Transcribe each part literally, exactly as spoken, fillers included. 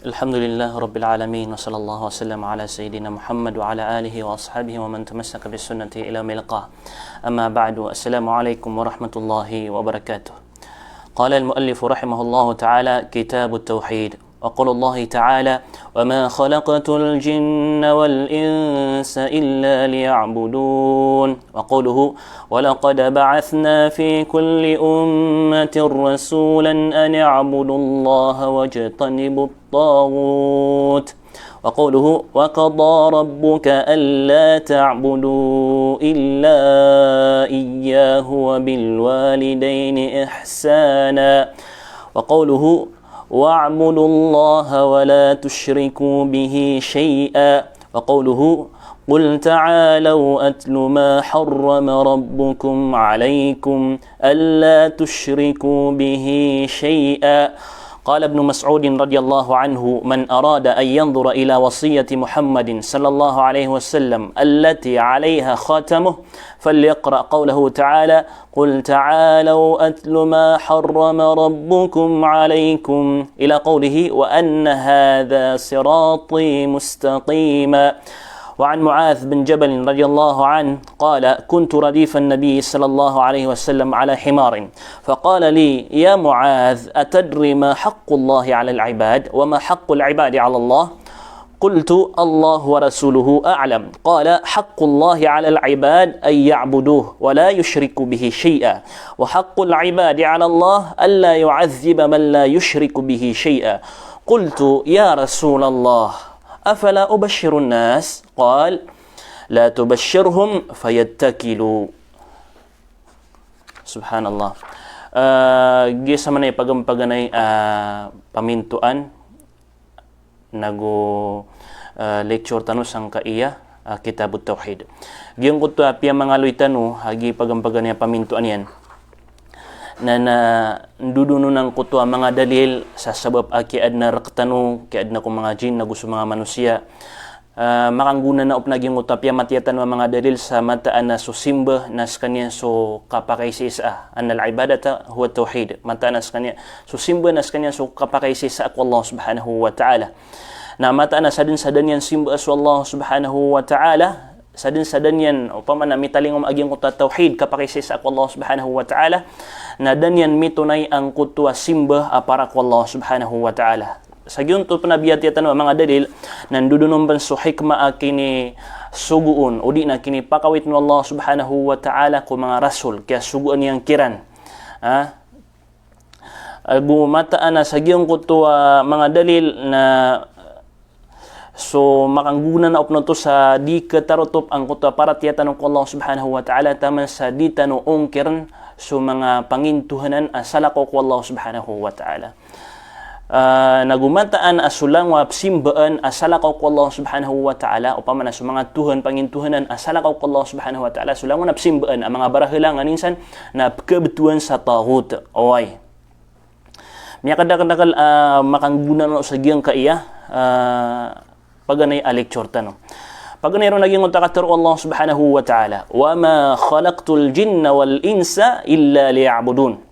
الحمد لله رب العالمين، وصلى الله وسلم على سيدنا محمد وعلى آله وأصحابه ومن تمسك بسنته إلى يوم يلقاه. أما بعد، السلام عليكم ورحمة الله وبركاته. قال المؤلف رحمه الله تعالى: كتاب التوحيد. وقول الله تعالى: وما خلقت الجن والإنس إلا ليعبدون. وقوله: ولقد بعثنا في كل أمة رسولا أن اعبدوا الله واجتنبوا الطاغوت. وقوله: وقضى ربك ألا تعبدوا إلا إياه وبالوالدين إحسانا. وقوله: واعبدوا الله ولا تشركوا به شيئا. وقوله: قل تعالوا أتل ما حرم ربكم عليكم ألا تشركوا به شيئا. قال ابن مسعود رضي الله عنه: من أراد أن ينظر إلى وصية محمد صلى الله عليه وسلم التي عليها خاتمه فليقرأ قوله تعالى: قل تعالوا أتل ما حرم ربكم عليكم، إلى قوله: وأن هذا صراطي مستقيما. وعن معاذ بن جبل رضي الله عنه قال: كنت رديف النبي صلى الله عليه وسلم على حمار، فقال لي: يا معاذ، أتدري ما حق الله على العباد وما حق العباد على الله؟ قلت: الله ورسوله أعلم. قال: حق الله على العباد أن يعبدوه ولا يشركوا به شيئا، وحق العباد على الله ألا يعذب من لا يشرك به شيئا. قلت: يا رسول الله، أفلا أبشر الناس؟ قال: لا تبشرهم فيتكلوا. Subhanallah. Ah, giya samanaya pagan-, paganay, ah, pamintoan nago, ah, lecture tano sangkaiya, ah, Kitabut Tawhid. Giyangkoto a piyamangaloy tano a giya pagan-, paganay a pamintoan iyan na, na ndodonon angkoto a manga dalil sa sabap a kiyaadna rktano, kiyaadna ko manga jinn nago so manga manosiya. Ah, makanggona na opama giyangkoto a piyamatiya tano a manga dalil sa mataan a so simba na skaniyan so kapakaisaisa. Annal ibadata huwa tawhid. Mataan a skaniyan so simba na skaniyan so kapakaisaisa ko Allah Subhanahu wa Ta'ala. Na mataan a sadn sa da niyan simba so Allah Subhanahu wa Ta'ala, sadn sa da niyan, opama na mitalingoma a giyangkoto a tawhid, kapakaisaisa ko Allah Subhanahu wa Ta'ala, na da niyan mitonay angkoto a simba a para ko Allah Subhanahu wa Ta'ala. Sa giyoto pn a biyatiya tano a manga dalil, na ndodonon pn so hikmah a kinisogoon, odi na kinipakawit o Allah Subhanahu wa Ta'ala ko manga rasul, kiyasogoan iyan kiran. Ha? Ago mataan a sa giyangkoto a manga dalil na so makanggona na opama oto sa di khatarotop angkoto a paratiyaya tano ko Allah Subhanahu wa Ta'ala, taman sa di tano ongkirn so manga pangintohanan a salakaw ko Allah Subhanahu wa Ta'ala. Ah, nago mataan a so langowan a pzimbaan a salakaw ko Allah Subhanahu wa Ta'ala, opama na so manga tohan, pangintohanan a salakaw ko Allah Subhanahu wa Ta'ala, so langowan a pzimbaan a manga barahala nganin san na pkhabtowan sa taghut. Oway. Miyakadakdakl a makanggona na sa giyangkaiya, ah, paganay a lecture tano. Paganay ron a giyangkoto a katharo o Allah Subhanahu wa Ta'ala: "Wa ma khalaqtul jinna wal insa illa liya'budun."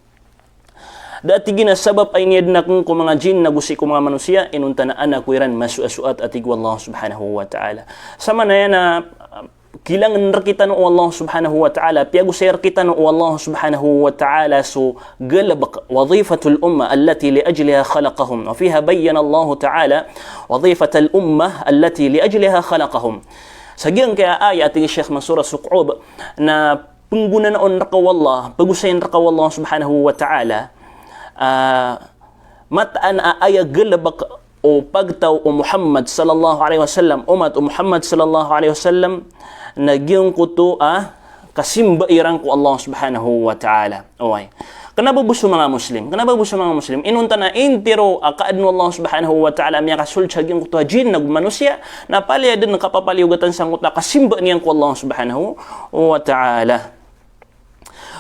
Da a tig iyan a sabap a iniyadn akn ko manga jinn nago sii ko manga manosiya, inonta na an ako iran masoasoat, a tig o Allah Subhanahu wa Ta'ala. Samanaya na, ah, kilangn rktano o Allah Subhanahu wa Ta'ala, piyagosay rktano o Allah Subhanahu wa Ta'ala so galbk, wadhifatul ummah allati li ajliha khalaqahum. Wa fiha bayyana Allahu Ta'ala wadhifatal ummah allati li ajliha khalaqahum. Sa giyangkaya a ayat, a tig i Sheikh Mansur As-Suq'ub, na pnggonanao rka o Allah, pagosayn rka o Allah Subhanahu wa Ta'ala, ah, mataan a aya galbk o pagtaw o Muhammad sallallahu alaihi wasallam, omat o Muhammad sallallahu alaihi wasallam, na giyangkoto a kasimba iran ko Allah Subhanahu wa Ta'ala. Oway. Kna ba bo so manga Muslim, kna ba bo so manga Muslim, inonta na intiro a kaadn o Allah Subhanahu wa Ta'ala a miyakasold sa giyangkoto a jinn nago manosiya, na palaya dn kapapaliyogatan sangkoto a kasimba niyan ko Allah Subhanahu wa Ta'ala.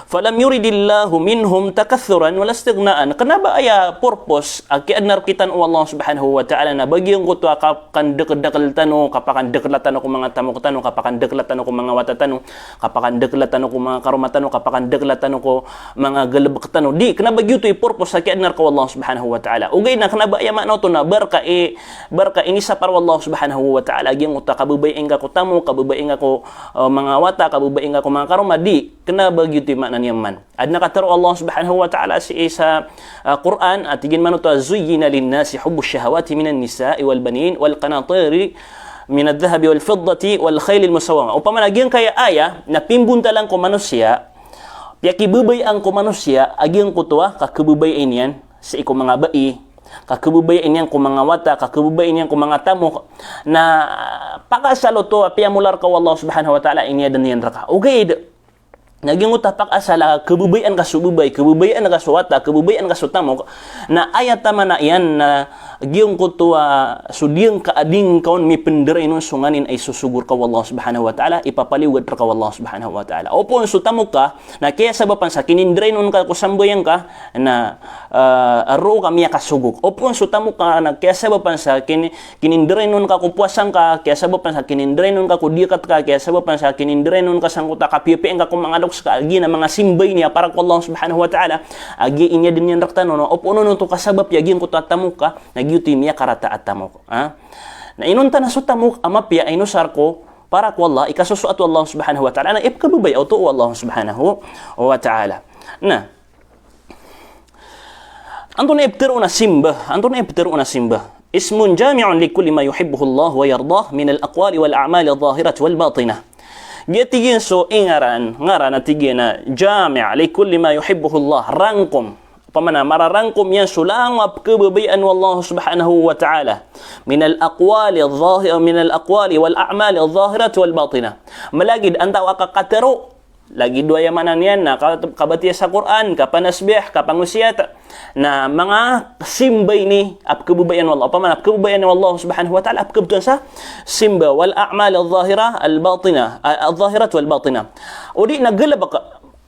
Falam yuridillahu minhum takathuran wala istighnaan. Kna ba aya purpose a kiyaadna rktano o Allah subhanahu wa ta'ala na ba giyangkoto a kapakandakldakl tano, kapakandakla tano ko manga tamok tano, kapakandakla tano ko manga wata tano, kapakandakla tano ko manga karoma tano, kapakandakla tano ko manga galbk tano. Di, kna ba giyoto i purpose a kiyaadna rka o Allah subhanahu wa ta'ala. Ogaid na kna ba aya maana oto na ba rka i, ba rka inisapar o Allah subhanahu wa ta'ala giyangkoto a kababayai ngka ko tamok, kababayai ngka ko, eh, manga wata, kababayai ngka ko manga karoma. Di, kna ba giyoto i maana niyan man. Adn a katharo o Allah subhanahu wa ta'ala sii sa, ah, Qur'an, a tig iyan man oto a, "Zuyyina linnasi hubbush shahawati minan nisa'i wal banin wal qanatiri minadh dhahabi wal fiddati wal khaylil musawwama." Opama na giyangkaya aya na pimbontalan ko manosiya, piyakibabayaan ko manosiya a giyangkoto a kakhababayai niyan sii ko manga bai, kakhababayai niyan ko manga wata, kakhababayai niyan ko manga tamok, na pakaasal oto a piyamola rka o Allah subhanahu wa ta'ala, iniyadn iyan rka. Ogaid na giyangkoto a pakaasal a khababayaan ka so babay, khababayaan ka so wata, khababayaan ka so tamok, na aya taman a iyan na giyangkoto a so diyangka a di ngka on mipndarainon so nganin a isosogo rka o Allah subhanahu wa ta'ala, ipapaliyogat rka o Allah subhanahu wa ta'ala. Opama so tamok ka, na kiyasabapan sa kinindarainon ka ko sambayang ka, na, ah, roo ka miyakasogok. Opama so tamok ka na kiyasabapan sa kini-, kinindarainon ka ko powasa ngka, kiyasabapan sa kinindarainon ka ko diyakat ka, kiyasabapan sa kinindarainon ka sangkoto a kapiyapiyai ngka ko manga loks ka, giya na manga simba ini a para ko Allah subhanahu wa ta'ala, a giya iniyadn iyan rktano, na opama oto kasabap iyan giyangkoto a tamok ka, na giyoto i miyakarata a tamok. Ha? Na inonta na so tamok a mapiya a inosar ko para ko Allah, ikasosoat o Allah subhanahu wa ta'ala, na ipkhababayai oto o Allah subhanahu wa ta'ala. Na antonaa i ptharoon a simba? Antonaa i ptharoon a simba? Ismun jami'un li kulli ma yuhibbuhu Allah wa yardah min al-aqwali wal a'mali adh-dhahirati wal batinah. Giya tig iyan so ingaran, ngaran a tig iyan a jami' li kulli ma yuhibbuhu Allah, rangkom. Opama na mararangkom iyan so langon a pkhababayaan o Allah subhanahu wa ta'ala. Min al-aqwali adh-dhahi-, min al-aqwali wal a'mali adh-dhahirati wal batinah. Malagid antawaa ka katharo, lagid o aya maana niyan na ka-, kabatiya sa Qur'an, kapanasbih, kapangosiyat. Na manga simba ini a pkhababayaan o Allah. Opama na pkhababayaan o Allah subhanahu wa ta'ala, a pkhabtowan sa simba, wal a'mal adh-dhahirah al-batinah, a-, adh-dhahirah wal batinah. O di na galbk,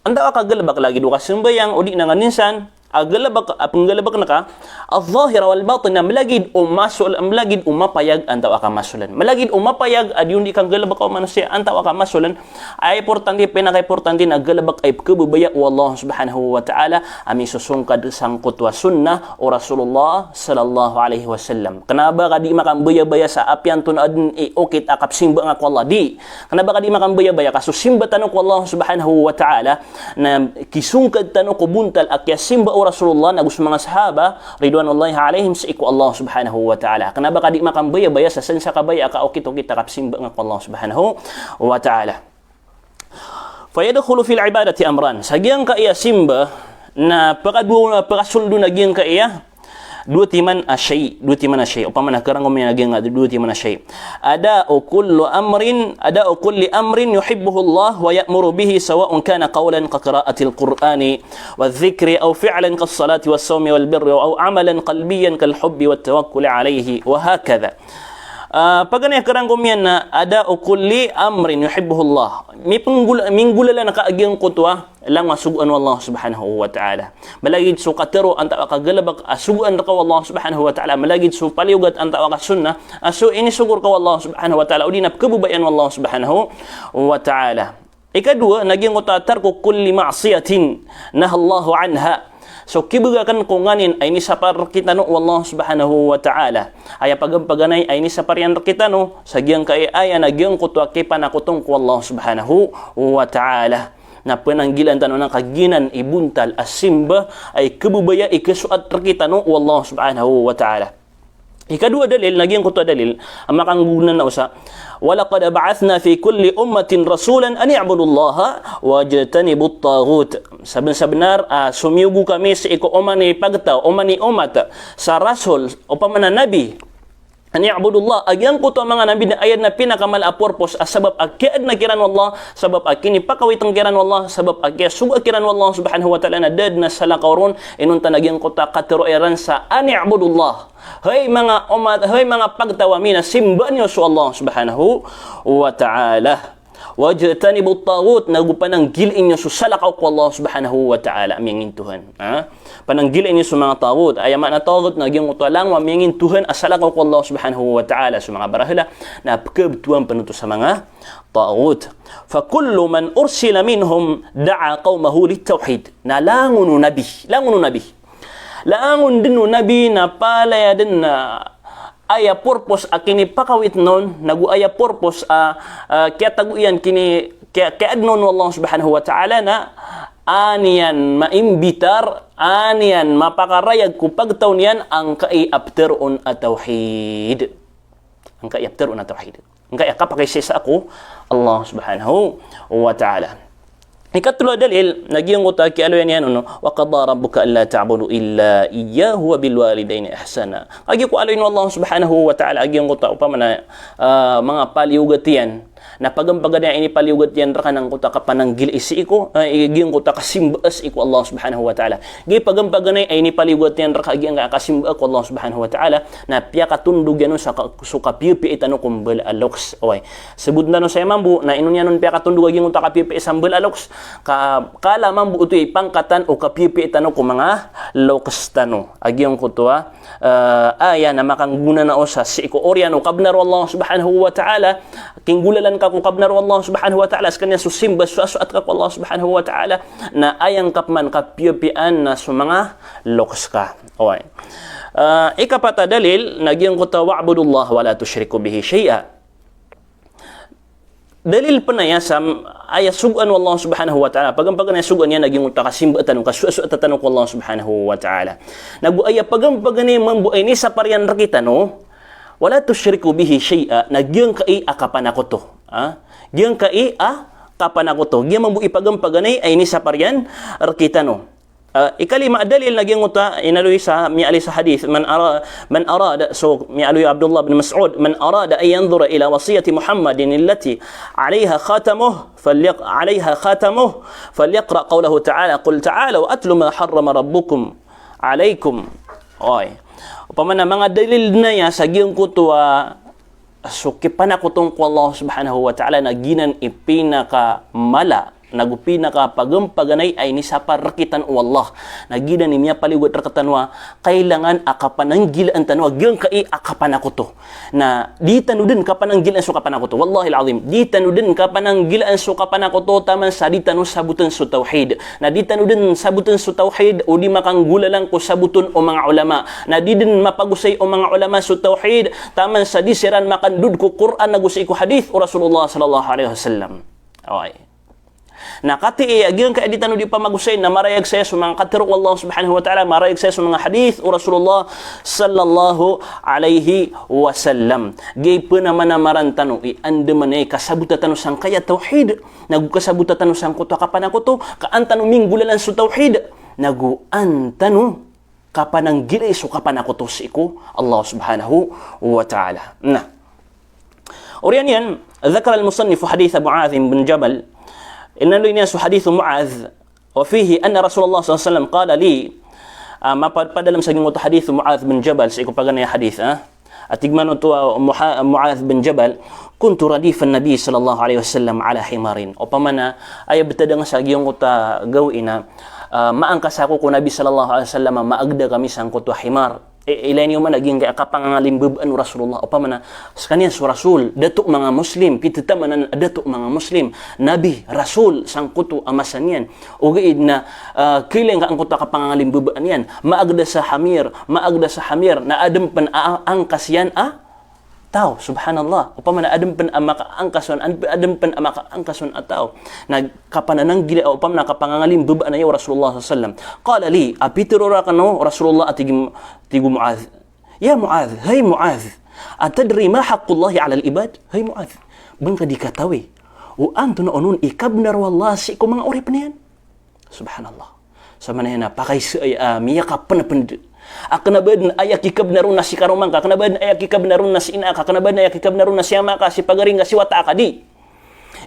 antawaa ka galbk, lagid o kasambayang, o di na nganin san, a galbk, a pnggalbkn ka, adh-dhahirah wal batinah, malagid o masol-, malagid o mapayag antawaa ka masolan. Malagid o mapayag a di on di kanggalbka o manosiya antawaa ka masolan. Aya importante, pinakaimportante na galbk a ipkhababaya o Allah subhanahu wa ta'ala a misosongkad sangkoto a sunnah o Rasulullah sallallahu alaihi wasallam. Kna ba ka di makambayabaya sa apiya antonaa dn i okit a kapsimba nga ko Allah. Di. Kna ba ka di makambayabaya ka so simba tano ko Allah subhanahu wa ta'ala na kisongkad tano ko bontal a kiyasimba o Rasulullah nago so manga sahaba ridwanullahi alaihim sii ko Allah subhanahu wa ta'ala. Kna ba ka di makambayabaya sa san sa kabaya a kaokit-okit a kapsimba nga ko Allah subhanahu wa ta'ala. Fayadkhulu fil ibadati amran. Sa giyangkaya simba na pakadowa, pakasold on a giyangkaya dowa timan a shay, dowa timan a shay. Opama na karangkom iyan a giyangkaya dowa timan a shay. Ada'u kullu amrin, ada'u kulli amrin yuhibbuhu Allah wa ya'muru bihi, sawa'un kana qawlan ka qira'atil Qur'ani wa dhikri, aw fi'lan kas salati was sawmi wal birri, aw amalan qalbiyan kal hubbi wat tawakkuli alayhi, wa hakadha. Ah, paganay a karangkom iyan na ada'u kulli amrin yuhibbuhu Allah. Mipnggol-, minggolalan ka a giyangkoto a langon a sogoan o Allah subhanahu wa ta'ala. Malagid so katharo antawaa ka galbk a sogoan rka o Allah subhanahu wa ta'ala. Malagid so paliyogat antawaa ka sunnah a so inisogo rka o Allah subhanahu wa ta'ala, o di na pkhababayaan o Allah subhanahu wa ta'ala. Ikadowa, na giyangkoto a tarku kulli ma'siyatin nahallahu anha. So kibgay akn ko nganin a inisapar rkitano o Allah subhanahu wa ta'ala. Aya pagan-, paganay a inisapar iyan rkitano sa giyangkaya aya na giyangkoto a kipanakoton ko Allah subhanahu wa ta'ala. Na pnanggilaan tano na kagiya nan i bontal a simba a ikhababaya, ikasoat rkitano o Allah subhanahu wa ta'ala. Ikadowa a dalil, na giyangkoto a dalil a makanggona na osa, "Wa laqad ba'athna fi kulli ummatin rasulan an i'budullaha wajtanibut taghut." Sabnar-sabnar a somiyogo kami sii ko oman i pagtaw, oman i omat, sa rasul, opama na nabi, an i'budullah, a giyangkoto a manga nabi na aya dn a pinakamala a purpose a sabap a kiyaadna kiran o Allah, sabap a kinipakawitn kiran o Allah, sabap a kiyasogoa kiran o Allah subhanahu wa ta'ala na da dn a salakaw ron, inonta na giyangkoto a katharo iran sa an i'budullah. Hay manga omat, hay manga pagtaw ami, na simbaa niyo so Allah subhanahu wa ta'ala. Wajtanibut taghut, nago pananggilai niyo so salakaw ko Allah Subhanahu wa Ta'ala a miyangintohan. Ha? Pananggilai niyo so manga taghut. Aya maana taghut na giyangkoto a langowan a miyangintohan a salakaw ko Allah Subhanahu wa Ta'ala. So manga barahala na pkhabtowan pn oto sa manga taghut. Fa kullu man ursila minhum da'a qawmahu lit-tawhid. Na langon o nabi, langon o nabi. Langon dn o nabi na palaya dn na aya purpose a kinipakawitn on, nago aya purpose a, a, kiyatago iyan kini, kiya-, kiyaadn on o Allah Subhanahu wa Ta'ala na an iyan maimbitar, an iyan mapakarayag ko pagtaw niyan angkai a ptharoon a tawhid. Angkai a ptharoon a tawhid. Angkai a kapakaisaisa ko Allah Subhanahu wa Ta'ala. Ikatlo a dalil, na giyangkoto a kiyaaloya niyan on, "Wa qada rabbuka alla ta'budu illa iyyahu wa bil walidayni ihsana." Kagiya ko aloy o Allah Subhanahu wa Ta'ala a giyangkoto a opama na, ah, manga paliyogat iyan, na pagampaganay a inipaliyogat iyan rka na angkoto a kapananggilai sii ko, ah, giyangkoto a kasimbaa sii ko Allah Subhanahu wa Ta'ala. Giya pagampaganay a inipaliyogat iyan rka giyangkai a kasimbaa ko Allah Subhanahu wa Ta'ala, na piyakatondog iyan on sa ka-, so kapiyapiya tano ko mbala a loks. Oway. Sabotn tano saya mambo, na ino niyan on piyakatondog a giyangkoto a kapiyapiya sa mbala a loks. Ka, kala mambo oto i pangkatan o kapiyapiya tano ko manga loks tano. A giyangkoto a, eh, aya na makanggonanao sa sii ko oriyan o kabnar o Allah Subhanahu wa Ta'ala, kinggolalan ka ko kabnar o Allah Subhanahu wa Ta'ala, skaniyan so simba, so asoat ka ko Allah Subhanahu wa Ta'ala, na aya ngka pman kapiyapiyaan na so manga loks ka. Oway. Ah, ikapat a dalil, na giyangkoto a, "Wa'budullaha wa la tushriku bihi shay'a." Dalil pn aya sa, aya sogoan o Allah Subhanahu wa Ta'ala, pagampaganay a sogoan iyan na giyangkoto a kasimbaa tano, kasoasoata tano ko Allah Subhanahu wa Ta'ala. Nago aya pagampaganay mambo a inisapar iyan rktano, "Wa la tushriku bihi shay'a," na giyangkai a kapanakoto. Ha? Giyangkai a kapanakoto. Giya mambo i pagampaganay a inisapar iyan rktano. Ah, ikalima a dalil na giyangkoto a inaloy sa, miyaaloy sa hadith, man ara-, man arada, so, miyaaloy Abdullah bin Mas'ud, "Man arada an yanzura ila wasiyati Muhammadin allati alayha khatamuh, falyaq-, alayha khatamuh, falyaqra qawlahu ta'ala, qul ta'alaw atlu ma harrama rabbukum alaykum." Oway. Opama na manga dalil dn aya sa giyangkoto a so kipanakoto ngka ko Allah Subhanahu wa Ta'ala na giyanan i pinakamala, nago pinakapagampaganay a inisapar rktano o Allah. Na giyanan i miyapaliyogat rktano a kailangan a kapananggilaan tano a giyangkai a kapanakoto. Na di tano dn kapananggilaan so kapanakoto. Wallahil azim. Di tano dn kapananggilaan so kapanakoto taman sa di tano sabotn so tawhid. Na di tano dn sabotn so tawhid, o di makanggolalan ko sabotn o manga ulama. Na di dn mapagosay o manga ulama so tawhid, taman sa di siran makandod ko Qur'an ago sii ko hadith o Rasulullah sallallahu alaihi wasallam. Oway. Na katii a giyangkai a di tano di pamagosay na marayag saya so manga katharo o Allah Subhanahu wa Ta'ala, marayag saya so manga hadith o Rasulullah sallallahu alaihi wasallam. Giya i pnamanamaran tano i andamanaya i kasabota tano sangkaya tawhid, nago kasabota tano sangkoto a kapanakoto, ka an tano minggolalan so tawhid, nago an tano kapananggilai so kapanakoto sii ko Allah Subhanahu wa Ta'ala. Na oriyan iyan, dhakara al-musannif hadith Mu'adh bin Jabal. Inaloy niyan so hadith Mu'adh. Wa fihi anna Rasulullah sallallahu alaihi wasallam qala li, ah, mapad-, padalm sa giyangkoto a hadith Mu'adh bin Jabal, sii ko paganay a hadith, ah. A tig man oto a Muha-, Mu'adh bin Jabal, "Kuntu radifan Nabi sallallahu alaihi wasallam ala himarin." Opama na, aya btad angka sa giyangkoto a gawii na, ah, maangkas ako ko Nabi sallallahu alaihi wasallam, maagda kami sangkoto a himar. I-, ilay niyo man a giyangkai a kapangangalimbabaan o Rasulullah. Opama na, skaniyan so Rasul, dato manga Muslim, pithamanan a dato manga Muslim, Nabi, Rasul, sangkoto a masa niyan. Ogaid na, ah, kailay ngka angkoto a kapangangalimbabaan iyan. Maagda sa hamir, maagda sa hamir, na adn pn a, a, angkas iyan a taw, subhanallah. Opama na adn pn a makaangkas on, an-, adn pn a makaangkas on a taw. Na kapanananggila, opama na kapangangalimbabaan aya o Rasulullah sallallahu alaihi wasallam. Qala li, a pitharo rakn o Rasulullah a tig, tig o Mu'adh. Ya Mu'adh, hay Mu'adh. Atadri ma haqqullahi alal ibad? Hay Mu'adh. Ba ngka di katawi o antonaa onon i kabnar o Allah sii ko manga oripn iyan? Subhanallah. Samanaya na pakaiza aya a miyakapnpnd. A kna ba dn aya kikabnar on na si karoma ngka, kna ba dn aya kikabnar on na si ina ka, kna ba dn aya kikabnar on na si ama ka, si pagari ngka, si wata ka, di.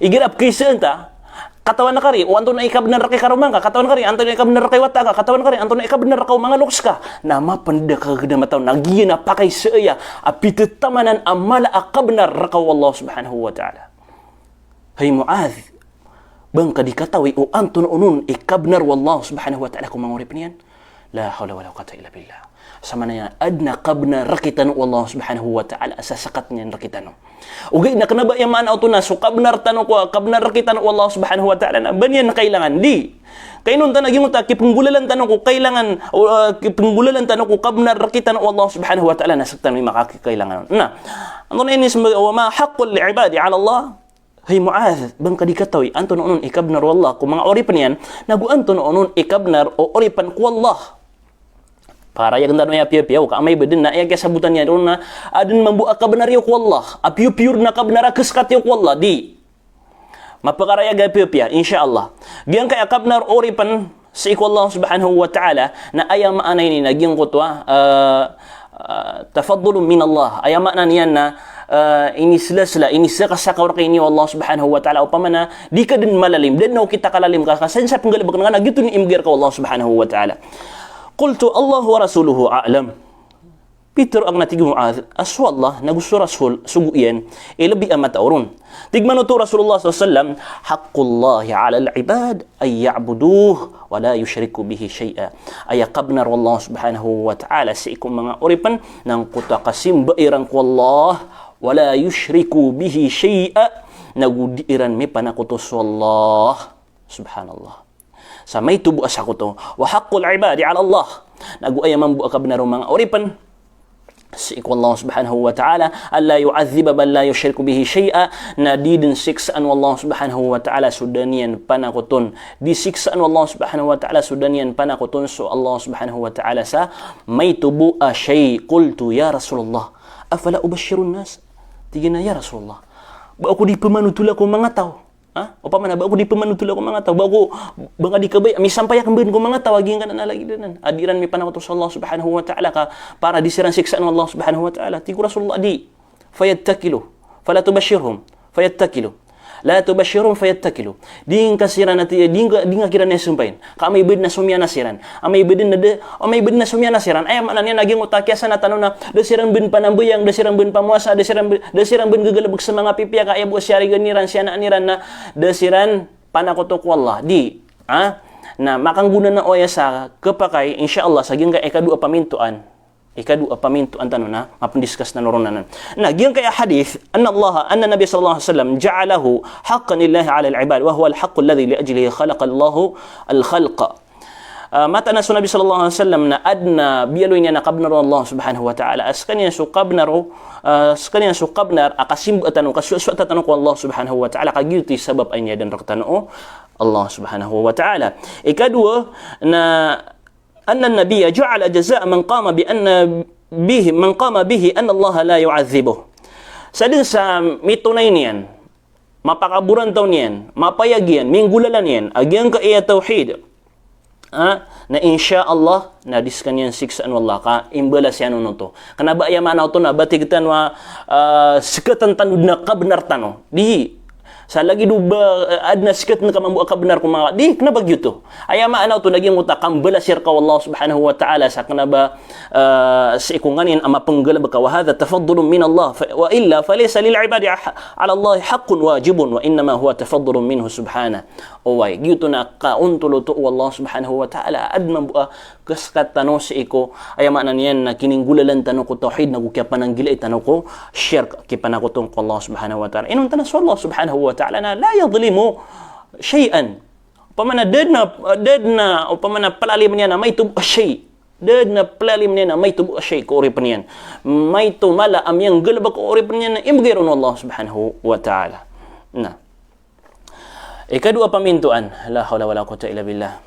Igira pkhaizaan ta, katawan ka ri o antonaa i kabnar rka i karoma ngka, katawan ka ri antonaa i kabnar rka i wata ka, katawan ka ri antonaa i kabnar rka o manga loks ka. Na mapnd a kagdam a taw, na giya na pakaiza aya a pithamanan a mala a kabnar rka o Allah subhanahu wa ta'ala. Hay Muadh, ba ngka di katawi o antonaa onon i kabnar o Allah subhanahu wa ta'ala ko manga oripen iyan? La hawla wala quwwata illa billah. Sa maana niyan, adn a kabnar rktano o Allah subhanahu wa ta'ala sa sakat niyan rktano. Ogaid na kna ba aya maana oto na so kabnar tano ko, kabnar rktano o Allah subhanahu wa ta'ala na ba niyan kailangan, di. Ka inonta na giyangkoto a kipnggolalan tano ko kailangan, o, ah, kipnggolalan tano ko kabnar rktano o Allah subhanahu wa ta'ala na sktano i makakikailangan. Na antonaa ini smbag, wa ma haqqul ibadi ala Allah? Hay Muadh, ba ngka di katawi antonaa onon i kabnar o Allah ko manga oripen iyan, nago antonaa onon i kabnar o oripen ko Allah. Pakarayag tano aya piyapiya o ka amay ba dn na aya kiyasabotan iyan ron na adn mambo a kabnar iyo ko Allah, a piyor-piyor na kabnar a ksakat iyo ko Allah, di. Mapakarayag a piyapiya, insha Allah. Giyangkaya kabnar o oripen sii ko Allah subhanahu wa ta'ala, na aya maana ini na giyangkoto a, ah, ah, tafaddulun min Allah. Aya maana niyan na, ah, inislasla, inisakasaka o rk ini o Allah subhanahu wa ta'ala. Opama na di ka dn malalim, da dn o kita kalalim ka, ka sa dn sa pnggalbkn ka na giyoto i mbgay rka o Allah subhanahu wa ta'ala. Qultu, Allahu wa rasuluhu a'lam. Pitharo akn a tig o Muadh a so Allah nago so Rasul, sogo iyan i lbi a matao ron. Tig man oto o Rasulullah sallallahu alaihi wasallam, haqqullahi alal ibad an ya'buduhu wa la yushriku bihi shay'a. Aya kabnar o Allah subhanahu wa ta'ala sii ko manga oripen na angkoto a kasimba iran ko Allah, wa la yushriku bihi shay'a, nago di iran mipanakoto so Allah. Subhanallah. Sa maito bo a sakoto. Wa haqqul ibadi ala Allah. Nago aya mambo a kabnar o manga oripen sii ko Allah subhanahu wa ta'ala, alla yu'adhdhiba man la yushriku bihi shay'a, na di dn siksaan o Allah subhanahu wa ta'ala so da niyan panakoton. Di siksaan o Allah subhanahu wa ta'ala so da niyan panakoton so Allah subhanahu wa ta'ala sa maito bo a shay. Qultu, ya Rasulullah, afala ubashshirun nas? Tig iyan a, ya Rasulullah, ba ako di pmanotola ko manga taw? Ha? Opama na ba ako di pmanotola ko manga taw, ba ako, ba ngka di kabaya a misampay akn bn ko manga taw a giyangkanan a lagid anan a di iran mipanakoto so Allah subhanahu wa ta'ala ka para di siran siksaan o Allah subhanahu wa ta'ala? Tig o Rasulullah, di. Fayattakilu. Fala tubashshirhum. Fayattakilu. La tubashshirhum fayattakilu. Di ngka siran a ti-, di ngka, di ngka kiran aya sampayin. Ka amay ba dn a somiyana siran. Amay ba dn a da, amay ba dn a somiyana siran. Aya maana niyan a giyangkoto a kiyasanatan on na da siran bn panambayang, da siran bn pamowasa, da siran bn, da siran bn gagalbk sa manga pipiya ka aya bo a siyarigan iran, siyanaan iran na da siran panakoto ko Allah. Di. Ha? Na makanggonanao aya sa kapakay, insha Allah, sa giyangkai ikadowa a pamintoan. Ikadowa a pamintoan tano na mapndiscuss tano ron anan. Na giyangkai a hadith, anna Allah, anna Nabi sallallahu alaihi wasallam ja'alahu haqqan lillahi ala al-ibad, wa huwa al-haqqu alladhi li ajlihi khalaqa Allahu al-khalq. Ah, mataan a so Nabi sallallahu alaihi wasallam na adn a biyaloy niyan a kabnar o Allah subhanahu wa ta'ala. A skaniyan so kabnar o, ah, skaniyan so kabnar a kasimba tano, kasoasoat tano ko Allah subhanahu wa ta'ala, ka giyoto i sabap a iniyadan rktano o Allah subhanahu wa ta'ala. Ikadowa na anna an-nabiyya ja'ala jaza'a man qama bi anna bihi, man qama bihi anna Allah la yu'adhdhibuh. Sadn sa mitonay niyan, mapakaborantaw niyan, mapayag iyan, minggolalan iyan a giyangkaya tawhid, ha, na insha Allah na di skaniyan siksaan o Allah ka imbalas iyan on oto. Kna ba aya maana oto na ba tig tano a, ah, skatan tano dn a kabnar tano. Di. Sa lagid o ba, eh, adn a skatan ka mambo a kabnar ko manga, di, kna ba giyoto. Aya maana oto na giyangkoto a kambalas iyan rka o Allah subhanahu wa ta'ala sa kna ba, ah, sii ko nganin a mapnggalbk ka, wa hadha tafaddulun min Allah, fa, wa illa falaysa lil ibadi ah-, ala Allah haqqun wajibun, wa innama huwa tafaddulun minhu subhanahu. Oway, giyoto na kaontol oto o Allah subhanahu wa ta'ala, adn mambo a kaskatan tano sii ko, aya maana niyan na kininggolalan tano ko tawhid, nago kiyapananggilai tano ko shirk, kipanakoton ko Allah subhanahu wa ta'ala. Inonta na so Allah subhanahu wa ta'ala na la yadhlimu shay'an. Opama na da dn a, da dn a, opama na plalim niyan a maito bo a shay. Da dn a plalim niyan a maito bo a shay ko oripen iyan. Maito mala a miyanggalbk ko oripen iyan na imbgay ron o Allah subhanahu wa ta'ala. Na. Ikadowa a pamintoan, la hawla wala quwwata illa billah.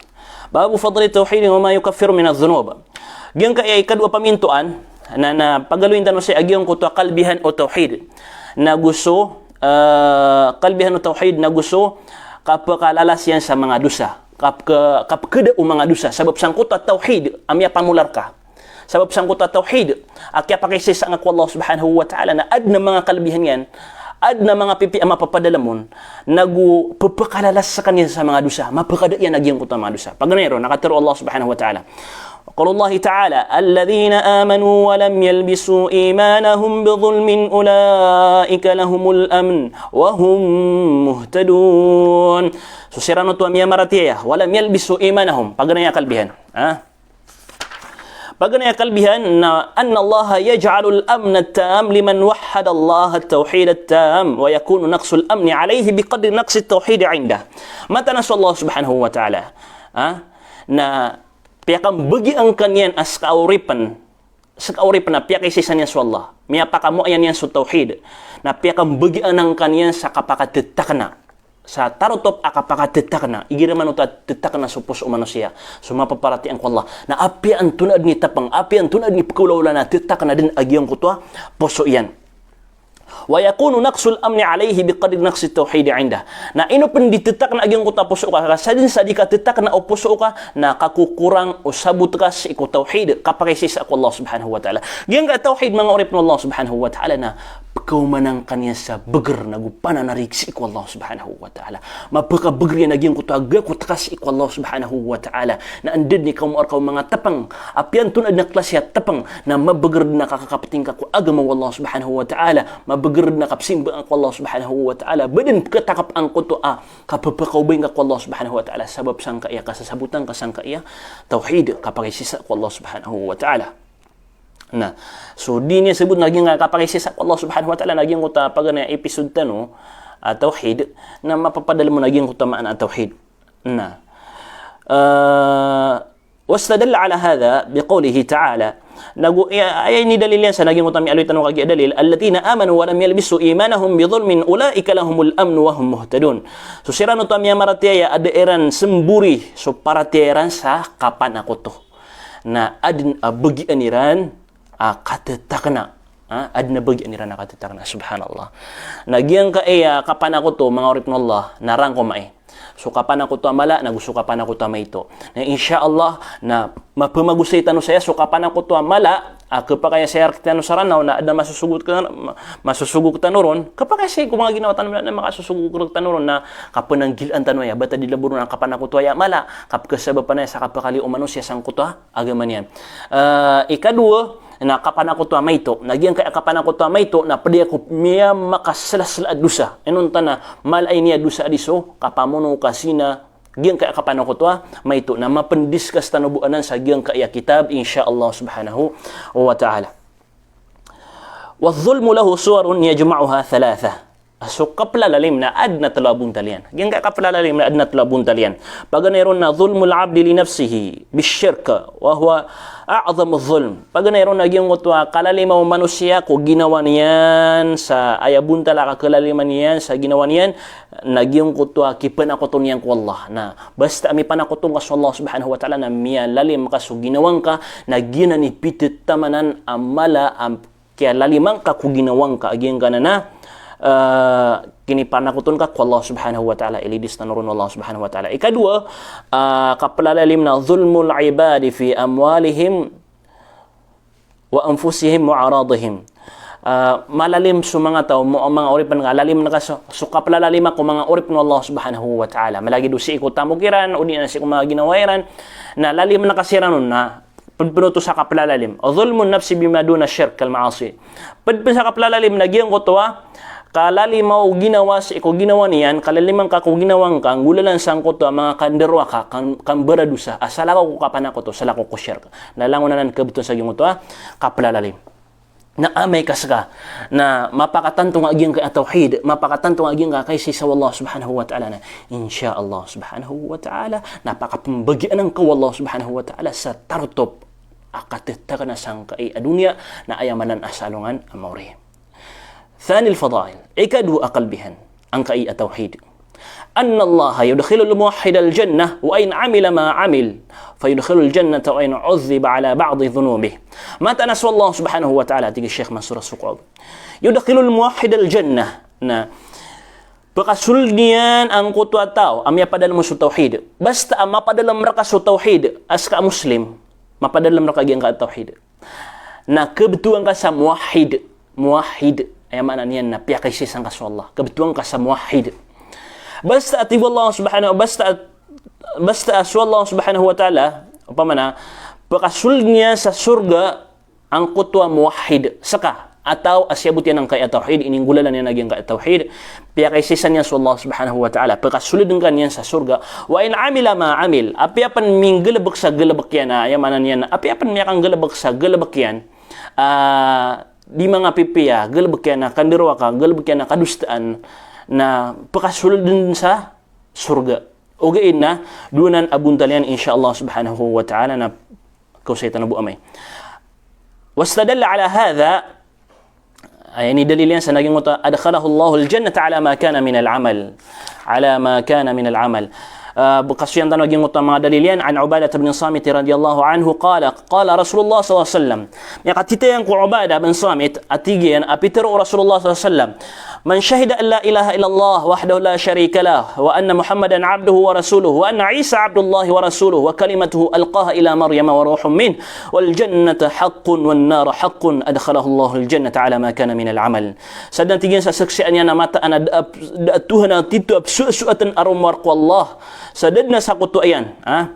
Babu fadli tawhid wa ma yukaffiru min adh-dhunub. Giyangkaya ikadowa a pamintoan, na, na pagaloyin tano sii a giyangkoto a kalbihan o tawhid. Nago so, ah, kalbihan o tawhid, nago so kapkalalas iyan sa manga dosa. Kap-, ke-, kapkada o manga dosa. Sabap sangkoto a tawhid a miyapamolar ka. Sabap sangkoto a tawhid a kiyapakaisaisa angka ko Allah subhanahu wa ta'ala na adn a manga kalbihan iyan, adn a manga pipiya a mapapadalm on, nago pphakalalas skaniyan sa manga dosa, mapakada iyan a giyangkoto a manga dosa. Paganay ron na katharo o Allah subhanahu wa ta'ala, Qaulullahi ta'ala, "Alladhina amanu wa lam yalbisu imanahum bidhulmin ulaika lahumul amn wa hum muhtadun." So siran oto a miyamaratiyaya, wa lam yalbisu imanahum. Paganay a kalbihan. Ha? Paganay a kalbihan na, "Annallaha yaj'alul amna tam liman wahhadallaha tawhidat tam, wa yakunu naqsul amni alayhi biqadri naqsit tawhidi indah." Mataan a so Allah subhanahu wa ta'ala, ha? Na piyakambagian ka niyan a ska a oripen, ska a oripen a piyakaisaisa niyan so Allah, miyapakamoayan iyan so tawhid, na piyakambagian angka niyan sa kapakatetakna, sa tarotop a kapakatetakna. Igira man oto a tetakna so poso o manosiya, so mapaparatiyaya ko Allah, na apiya antonaa den i tepeng, apiya antonaa den i pekaolaola, na tetakna den a giyangkoto a poso iyan. "Wa yakunu naqsul amni alayhi biqadri naqsit tawhidi indah." Na ino pen di tetakna a giyangkoto a poso ka, ka sa den sa di katetakna o poso ka, na kakokorang o sabot ka sii ko tawhid, kapakaisaisa ko Allah subhanahu wa ta'ala. Giyangkai a tawhid, manga oripen o Allah subhanahu wa ta'ala, na pekaoman angka niyan sa beger nago pananarig sii ko Allah subhanahu wa ta'ala. Mapekabeger iyan a giyangkoto a gakot ka sii ko Allah subhanahu wa ta'ala. Na anda den i kamoa rka o manga tepeng, apiya antonaa den a klasi a tepeng, na mabeger den a kakakapeting ka ko agama o Allah subhanahu wa ta'ala, mabeger den a kapesimba ko Allah subhanahu wa ta'ala, ba den peketakep angkoto a kapepekaobay ngka ko Allah subhanahu wa ta'ala, sabap sangkai a kasasabotan ka sangkai a tawhid, kapakaisaisa ko Allah subhanahu wa ta'ala. Na so di niyan sabot na giyangkai a kapakaisaisa ko Allah subhanahu wa ta'ala, na giyangkoto a paganay a episode tano a tawhid, na mapapadalem on a giyangkoto a maana a tawhid. Na, eh, wastadalla ala hadha biqawlihi ta'ala. Nago, aya, aya inidalil iyan sa, na giyangkoto a miyaaloy tano kagiya dalil, "Alladhina amanu wa lam yalbisu imanahum bidhulmin ulaika lahumul amnu wa hum muhtadun." So siran oto a miyamaratiyaya a da iran sembori so paratiyaya iran sa kapanakoto, na aden a bagian iran a katetakna. Ha? Aden a bagian iran a katetakna. Subhanallah. Na giyangkai a kapanakoto, manga oripen o Allah, na rangkomai. So kapanakoto a mala, nago so kapanakoto a maito. Na insha Allah, na mapemagosay tano saya so kapanakoto a mala a kepakaisaisa rektano sa Ranaw, na aden a masosogot ka, ma-, masosogot tano ron. Kepakaisaisa ko manga ginawa tano, na makasosogot rektano ron, na kapenanggilaan tano aya, bata di labo ron a kapanakoto aya a mala, kapekesabapan aya sa kapekaliyo o manosiya sangkoto a agama niyan. Eh, ikadowa, na kapanakoto a maito. Na giyangkai a kapanakoto a maito, na ped aya ko miyamakaselasela a dosa. Inonta na mala ini a dosa a di so kapamono, kasina, giyangkai a kapanakoto a maito. Na mapendiscuss tano bo anan sa giyangkai a kitab, insha Allah subhanahu wa ta'ala. Wadh-dhulmu lahu suwarun yajma'uha thalatha. So kapelalalim na aden a telo a bontal iyan. Giyangkai a kapelalalim na aden a telo a bontal iyan. Paganay ron na dhulmul abdi li nafsihi bishirk wa huwa a'dhamudh dhulm. Paganay ron na giyangkoto a kalalima o manosiya ko ginawa niyan sa aya bontal a kakalaliman iyan sa ginawa niyan, na giyangkoto a kipanakoto niyan ko Allah. Na basta a mipanakoto ngka so Allah subhanahu wa ta'ala na miyalalim ka so ginawa ngka, na giyanan i pitetamanan a mala a kiyalaliman ka ko ginawa ngka a giyangkanan a, eh, kinipanakoto ngka ko Allah subhanahu wa ta'ala, ilidis tano ron o Allah subhanahu wa ta'ala. Ikadowa, eh, kapelalalim na dhulmul ibadi fi amwalihim wa anfusihim wa a'radihim. Eh, malalim so manga taw, mo-, manga oripen ka, lalim na ka so, so kapelalalim ko manga oripen o Allah subhanahu wa ta'ala. Malagid o sii ko tamok iran, o di na sii ko manga ginawa iran, na lalim na ka siran on na ped pen oto sa kapelalalim. Dhulmun nafsi bima duna shirk kal ma'asi. Ped pen sa kapelalalim na giyangkoto a kalalima o ginawa sii ko ginawa niyan, kalaliman ka ko ginawa ngka, nggolalan sangkoto a manga kandarowaka, kan-, kambaradosa, a salakaw ko kapanakoto, salakaw ko shirk. Na langon anan kebetowan sa giyangkoto a kapelalalim. Na amay ka seka na mapakatanto ngka a giyangkai a tawhid, mapakatanto ngka a giyangkai a kaisaisa o Allah subhanahu wa ta'ala, na insha Allah subhanahu wa ta'ala, na pakapembagian ngka o Allah subhanahu wa ta'ala sa tarotop a katetakna sangkai a doniya, na aya manan a sa alongan a maori. Thanil fadail, ikadowa a kalbihan angkai a tawhid. Annallaha yudkhilul muwahhidal jannah wa in amila ma amil, fa yudkhilul jannata wa in udhiba ala ba'di dhunubih. Mataan a so Allah subhanahu wa ta'ala, tig i Sheikh Mansur As-Suqawi, yudkhilul muwahhidal jannah. Na pekasold iyan angkoto a taw a miyapadalem so tawhid. Basta a mapadalem reka so tawhid, a seka a Muslim, mapadalem reka giyangkai a tawhid. Na kebetowan ka sa muwahhid. Muwahhid, aya maana niyan na piyakaisaisa ngka so Allah. Kebetowan ka sa muwahhid. Basta a tig o Allah subhanahu, basta, basta a so Allah subhanahu wa ta'ala, opama na, Pakasold iyan sa sorga angkoto a muwahhid, seka, a taw a siyabot iyan angkai a tawhid, ininggolalan iyan a giyangkai a tawhid, piyakaisaisa niyan so Allah subhanahu wa ta'ala. Pakasold ngka niyan sa sorga. Wa in amila ma amil, apiya pen minggalebek sa galebek iyan, a, aya maana niyan, apiya pen miyakanggalebek sa galebek iyan, a, di manga pipiya, galebek iyan a kandarowaka, galebek iyan a kadosaan, na pakasold den sa sorga. Ogaid na, dowa nan a bontal iyan, insha Allah subhanahu wa ta'ala, na kaosay tano bo amay. Wastadalla ala hadha, aya ini dalil iyan sa giyangkoto a, adkhalahu Allahul jannata ala ma kana minal amal. Ala ma kana minal amal. Ah, kasoyan tano giyangkoto a manga dalil iyan, an Ubadah bin Samit radiyallahu anhu, qala, qala Rasulullah sallallahu alaihi wasallam. Miyakatitayang ko Ubadah bin Samit, a tig iyan a pitero o Rasulullah sallallahu alaihi wasallam, man shahida an la ilaha illallah wahdahu la sharika lah, wa anna Muhammadan abduhu wa rasuluh, wa anna Isa abdullahi wa rasuluh, wa kalimatuhu alqaha ila Maryama wa ruhun minh, wal jannata haqqun wan nara haqqun, adkhalahu Allahul jannata ala ma kana minal amal. Sadn, tig iyan, sa saksian iyan a mataan a da, da a Tuhan a titho a psoasoaten a rowar ko Allah, sa da dn a sakotoa iyan, ha?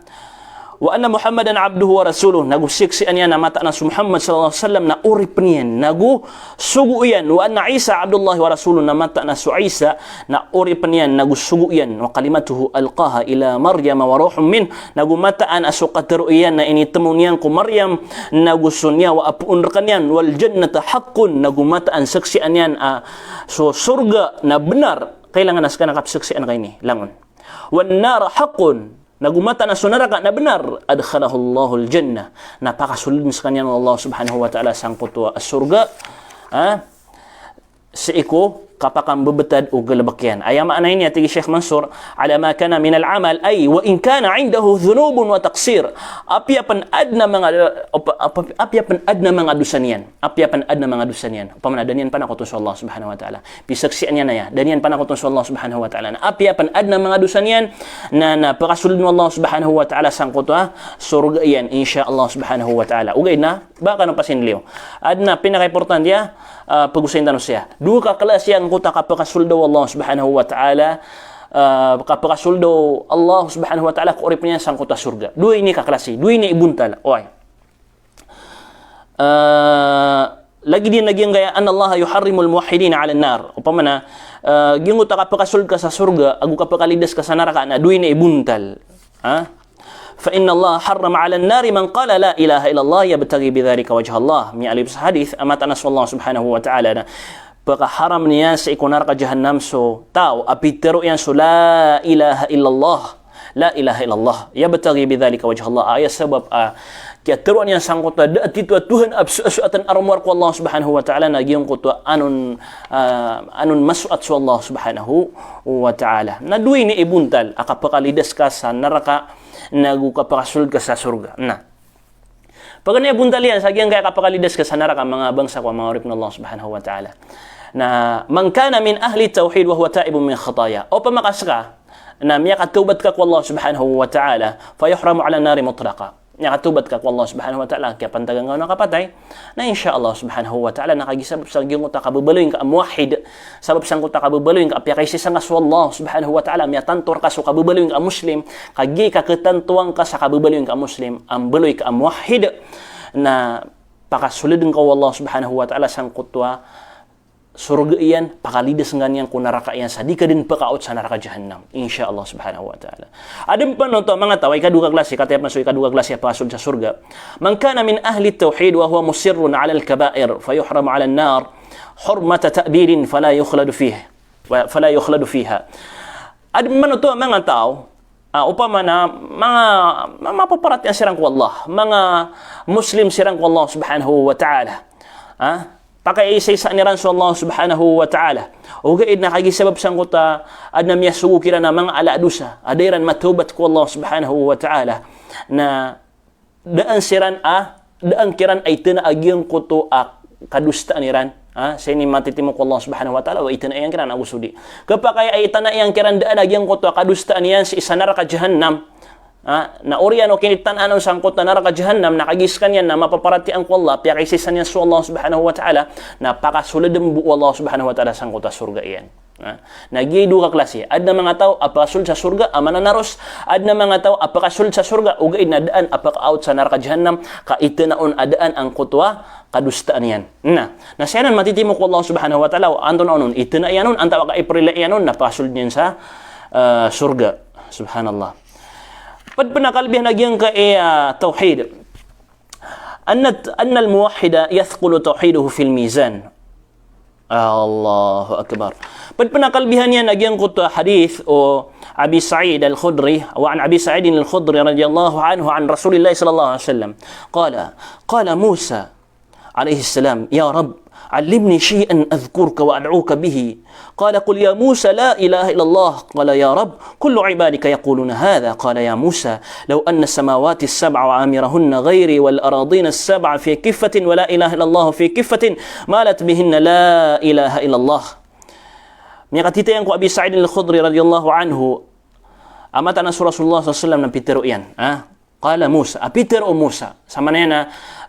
Wa anna Muhammadan abduhu wa rasuluh, nago saksian iyan a mataan a so Muhammad sallallahu alaihi wasallam na oripen iyan, nago sogo iyan. Wa anna Isa abdullahi wa rasuluh, na mataan a so Isa na oripen iyan, nago sogo iyan. Wa kalimatuhu alqaha ila Maryama wa ruhun minh, nago mataan a so katero iyan na initemo niyan ko Maryam, nago so niyawa a poon rekaniyan. Wal jannata haqqun, nago mataan saksian iyan a so sorga na benar. Kailangan a seka na kapsaksian ka ini, langon. Wan nara haqqun, nago mataan a so naraka na benar, adkhalahu Allahul jannah, na pakasold den sekaniyan o Allah subhanahu wa ta'ala sangkoto a sorga, ha? Sii ko kapakambebetad o galebek iyan. Aya maana ini, a tig i Sheikh Mansour, ala ma kana minal amal, ay wa in kana indahu dhunubun wa taqsir. Apiya pen aden a manga, apa, apa, apiya pen aden a manga dosa niyan. Apiya pen aden a manga dosa niyan. Opama na da niyan panakoton so Allah subhanahu wa ta'ala. Pisaksian iyan aya, da niyan panakoton so Allah subhanahu wa ta'ala. Na apiya pen aden a manga dosa niyan, na, na pakasold o Allah subhanahu wa ta'ala sangkoto a sorga iyan, insha Allah subhanahu wa ta'ala. Ogaid na, ba kano pasinliyo. Aden a pinakaimportante a, ah, pagosayin tano siya. Dowa ka klasi angkoto a kapakasold o Allah subhanahu wa ta'ala, ah, kapakasold o Allah subhanahu wa ta'ala ko oripen iyan sangkoto a sorga. Dowa ini ka klasi, dowa ini i bontal. Oway. Ah, lagid iyan a giyangkaya, annallaha yuharrimul muwahhidina alan nar. Opama na, ah, giyangkoto a kapakasold ka sa sorga ago kapakalidas ka sa naraka na dowa ini i bontal. Ha? Fa innallaha harrama alan nari man qala la ilaha illallah yabtaghi bidhalika wajhallah. Miyaaloy sa hadith a mataan a so Allah subhanahu wa ta'ala na pakaharam iyan sii ko naraka jahannam so taw a pitero iyan so la ilaha illallah. La ilaha illallah. Yabtaghi bidhalika wajhallah. Aya sabap a kiyateroa niyan sangkoto a da a titho a Tuhan a psoasoaten a rowar ko Allah subhanahu wa ta'ala na giyangkoto a anon, ah, anon masoat so Allah subhanahu wa ta'ala. Na dowa ini i bontal a kapakalidas ka sa naraka, nago kapakasold ka sa sorga. Na paganay a bontal iyan sa giyangkaya kapakalidas ka sa naraka, manga bangsa ko a manga oripen o Allah subhanahu wa ta'ala. Na, man kana min ahli tawhid wa huwa taibun min khataya. Opama ka seka na miyakatawbat ka ko Allah subhanahu wa ta'ala, fa yuhramu alan nari mutlaqa. Miyakatawbat ka ko Allah subhanahu wa ta'ala, kiyapantagan ka on a kapatay. Na insha Allah subhanahu wa ta'ala, na kagiya sabap sa giyangkoto a kababaloy ngka a muwahhid, sabap sangkoto a kababaloy ngka a piyakaisaisa ngka so Allah subhanahu wa ta'ala, miyatanto rka so kababaloy ngka a Muslim, kagiya kaketantoan ka sa kababaloy ngka a Muslim a mbaloy ka a muwahhid, na pakasold ngka o Allah subhanahu wa ta'ala sangkoto a sorga iyan, pakalidas ngka niyan ko naraka iyan sa di ka den pekaot sa naraka jahannam, insha Allah subhanahu wa ta'ala. Aden pen oto a manga taw a ikadowa ka klasi, kataya pen so ikadowa ka klasi a pakasold sa sorga. Man kana min ahli tawhid wa huwa musirrun alal kabair, fa yuhramu alan nar hurmata ta'bidin fala yukhladu fihi, wa, fala yukhladu fiha. Aden pen oto a manga taw, ah, opama na manga, ma-, mapaparatiyaya siran ko Allah, manga Muslim siran ko Allah subhanahu wa ta'ala. Ah, pakaisaisaan iran so Allah subhanahu wa ta'ala. Ogaid na kagiya sabap sangkoto a aden a miyasogo kiran a manga ala a dosa, a da iran matawbat ko Allah subhanahu wa ta'ala, na daan siran a, daan kiran a itena a giyangkoto a kadosaan iran. Ha, sa ini matitimo ko Allah subhanahu wa ta'ala, wa itena iyan kiran ago so di. Kepakay a itena iyan kiran daan a giyangkoto a kadosaan iyan sii sa naraka jahannam. Ha? Na oriyan o kinitanaan on sangkoto a naraka jahannam, na kagiya sekaniyan na mapaparatiyaya ko Allah, piyakaisaisa niyan so Allah subhanahu wa ta'ala, na pakasold bo o Allah subhanahu wa ta'ala sangkoto a sorga iyan. Ha? Na giya i dowa ka klasi. Aden a manga taw a pakasold sa sorga a mananaros, aden a manga taw a pakasold sa sorga, ogaid na daan a paka-out sa naraka jahannam, ka itena on a daan angkoto a kadosaan iyan. Na, na siyanan matitimo ko Allah subhanahu wa ta'ala, antonaa on, itena iyan on, antaa ka iprila iyan on, na pakasold niyan sa, eh, sorga. Subhanallah. Ped pen a kalbihan a giyangkai a, eh, tawhid. Anna, anna al-muwahhida yathqulu tawhiduhu fil mizan. Allahu Akbar. Ped pen a kalbihan iyan a giyangkoto a hadith o Abi Sa'id Al-Khudri, wa an Abi Sa'id Al-Khudri radiyallahu anhu an Rasulillah sallallahu alaihi wasallam. Qala, qala Musa عليه السلام: يا رب، علمني شيئا أذكرك وأدعوك به. قال: قل يا موسى لا إله إلا الله. قال: يا رب، كل عبادك يقولون هذا. قال: يا موسى، لو أن السماوات السبع وعامرهن غيري والأراضين السبع في كفة ولا إله إلا الله في كفة مالت بهن لا إله إلا الله. Miyakatitayan ko Abi Sa'id Al-Khudri radiyallahu anhu, a mataan a so Rasulullah sallallahu alaihi wasallam na pitero iyan, ha? Qala Musa, a pitero o Musa. Samanaya na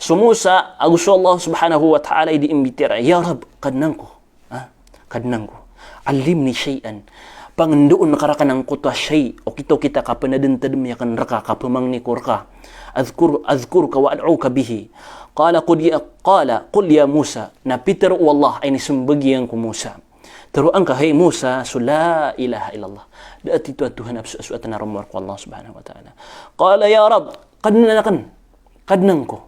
so Musa, ago so Allah subhanahu wa ta'ala i dii mbitiyarai, "Ya Rabb, Kadnan ko. Ha? Kadnan ko. Allimni shay'an. Pangendoon ka raken angkoto a shay', okit-okit a kapeneden-tedem iyan reka, kapemangni ko reka. Adhkur, adhkuruka wa ad'uka bihi." Qala qul ya, qala qul ya Musa. Na pitero o Allah a inisembag iyan ko Musa. Teroa ngka, hay Musa, so la ilaha illallah. Da a tito a Tuhan a pesoasoat a naromowar ko Allah subhanahu wa ta'ala. Qala ya Rabb, Kadnan aken, Kadnan ko.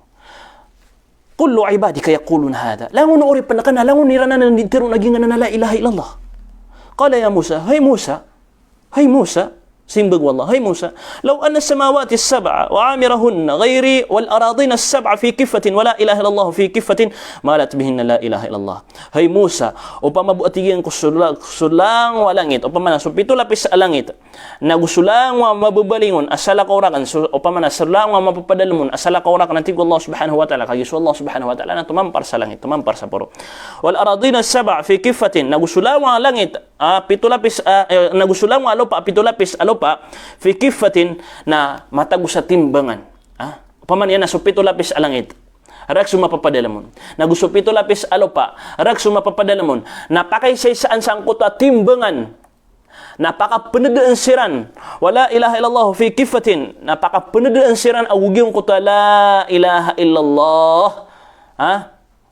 Kullu ibadika yaquluna hadha. Langon o oripen aken a, langon iran anan i tero na giyangkanan a la ilaha illallah. Qala ya Musa, hay Musa, hay Musa, simbag o Allah, hay Musa, law anna samawati sab'a wa amirahunna ghairi wal aradina sab'a fi kiffatin wa la ilaha illallah fi kiffatin malat bihinna la ilaha illallah. Hay Musa, opama bo a tig iyan ko so la-, so langowan a langit, opama na so pito lapis a langit, nago so langowan a mababalingon a salakaw raken, so, opama na so langowan a mapapadalem on a salakaw raken a tig o Allah subhanahu wa ta'ala, kagiya so Allah subhanahu wa ta'ala na tomampar sa langit, tomampar sa poro. Wal aradina sab'a fi kiffatin, nago so langowan a langit, a pito lapis, a, eh, nago so langowan a lopa, a pito lapis a lopa, fi kiffatin, na matago sa timbangan. Ha? Opama niyan na so pito lapis a langit, rek so mapapadalem on. Nago so pito lapis a lopa, rek so mapapadalem on. Na pakaisaisaan sangkoto a timbangan. Na pakapenedaan siran. Wa la ilaha illallah fi kiffatin. Na pakapenedaan siran ago giyangkoto a la ilaha illallah. Ha?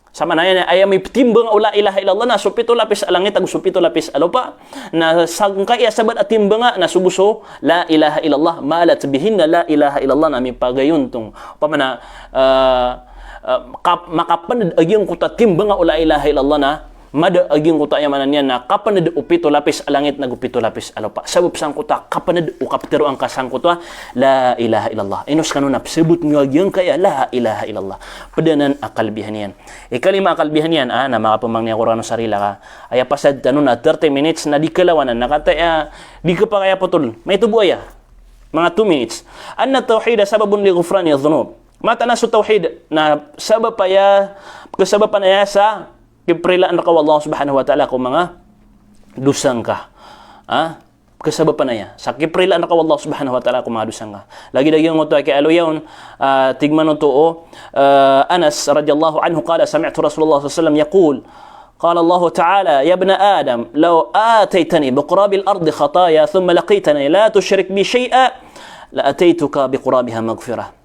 Samanaya na aya mipetimbang o la ilaha illallah na so pito lapis a langit ago so pito lapis a lopa. Na sangkai a sabaad a timbanga na so bo so la ilaha illallah, malat bihinna la ilaha illallah, na mipagayontong. Opama na, ah, ah, kap-, makapened a giyangkoto a timbanga o la ilaha illallah na mada a giyangkoto a, aya maana niyan na kapened o pito lapis a langit nago pito lapis a lopa. Sabap sangkoto a kapened o kapetero angka sangkoto a la ilaha illallah. Ino sekano na pesebot niyo a giyangkaya la ilaha illallah. Ped anan a kalbihan iyan. Ikalima a kalbihan iyan, ah, na makapemangni ako rano sa rila ka. Aya pasad tano na thirty minutes na di kalawanan, na kataya di kepakay a potol. Maito bo aya. Manga two minutes. Anna tawhida sababun li ghufrani dhunub. Mataan a so tawhid na sabap aya, kesabapan aya sa kiprilaan reka o Allah subhanahu wa ta'ala ko manga dosa ngka. Ah? Kesabapan aya sa kiprilaan reka o Allah subhanahu wa ta'ala ko manga dosa ngka. Lagid a giyangkoto a kiyaaloya on, ah, tig manoto o, ah, Anas radiyallahu anhu, qala sami'tu Rasulullah sallallahu alaihi wasallam yaqul, qala Allahu ta'ala, ya ibna Adam, law ataitani biqurabil ardi khataya thumma laqitani la tushrik bi shay'a la ataituka biqurabiha maghfirah.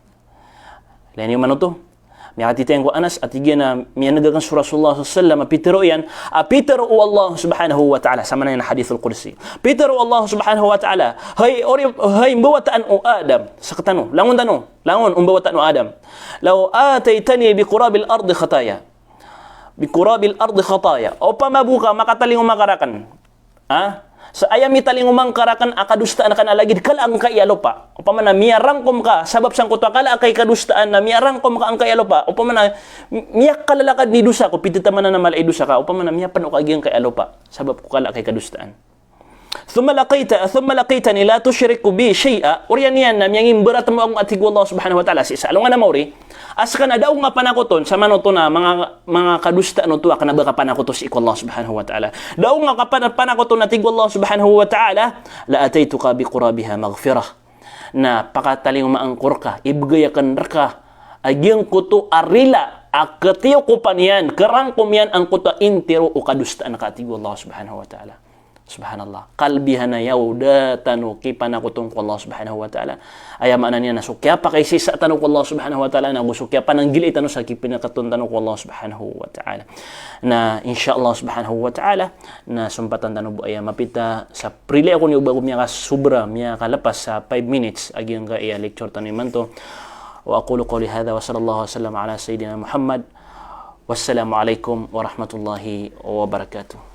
Ilay niyo manoto. Miyakatitayan ko Anas, a tig iyan a miyaneg aken so Rasulullah sallallahu alaihi wasallam a pitero iyan, a pitero o Allah subhanahu wa ta'ala, samanaya na hadithul qudsi. Pitero o Allah subhanahu wa ta'ala, hay ori-, hay mbawataan o Adam, sektano, langon tano, langon o mbawataan o Adam. Law ataitani biqurabil ardi khataya. Biqurabil ardi khataya. Opama bo ka makatalingoma ka raken. Ha? Sa aya mitalingoma ngka raken a kadosaan aken a lagid kala angkaya lopa. Opama na miyarangkom ka, sabap sangkoto a kala angkaya kadosaan na miyarangkom ka angkaya lopa. Opama na mi-, miyakalalakad i dosa ko, pititamanan a mala i dosa ka. Opama na miyapeno ka giyangkaya lopa, sabap ko kala angkaya kadosaan. Thumma laqita-, thumma laqitani la tushriku bi shay'a. Oriyan iyan na miyangimbaratemo ako a tig o Allah subhanahu wa ta'ala, sii sa alongan a maori. A seka na da ako ngka panakoton, samanoto na manga, manga kadosaan oto a kena ba ka panakoto sii ko Allah subhanahu wa ta'ala. Da ako ngka pana-, panakoton a tig o Allah subhanahu wa ta'ala, la ataituka biqurabiha maghfirah. na pakatalingoma angko rka, ibgay akn rka a giyangkoto a rila a katiyokopan iyan, karangkom iyan angkoto a intiro o kadosaan ka, tig o Allah subhanahu wa ta'ala. Subhanallah. Kalbihan a yaw, da tano kipanakoton ko Allah subhanahu wa ta'ala. Aya maana niyan na so kiyapakaisisa tano ko Allah subhanahu wa ta'ala, na go so kiyapananggilai tano sa kipinakaton tano ko Allah subhanahu wa ta'ala. Na insha Allah subhanahu wa ta'ala, na sompatan tano bo aya mapita sa prilai ako niyo ba ako miyakasobra, miyakalapas sa five minutes a giyangkaya lecture tano imanto. Wa aqulu qawli hadha wa sallallahu wa sallam ala sayyidina Muhammad. Wassalamu alaikum warahmatullahi wabarakatuh.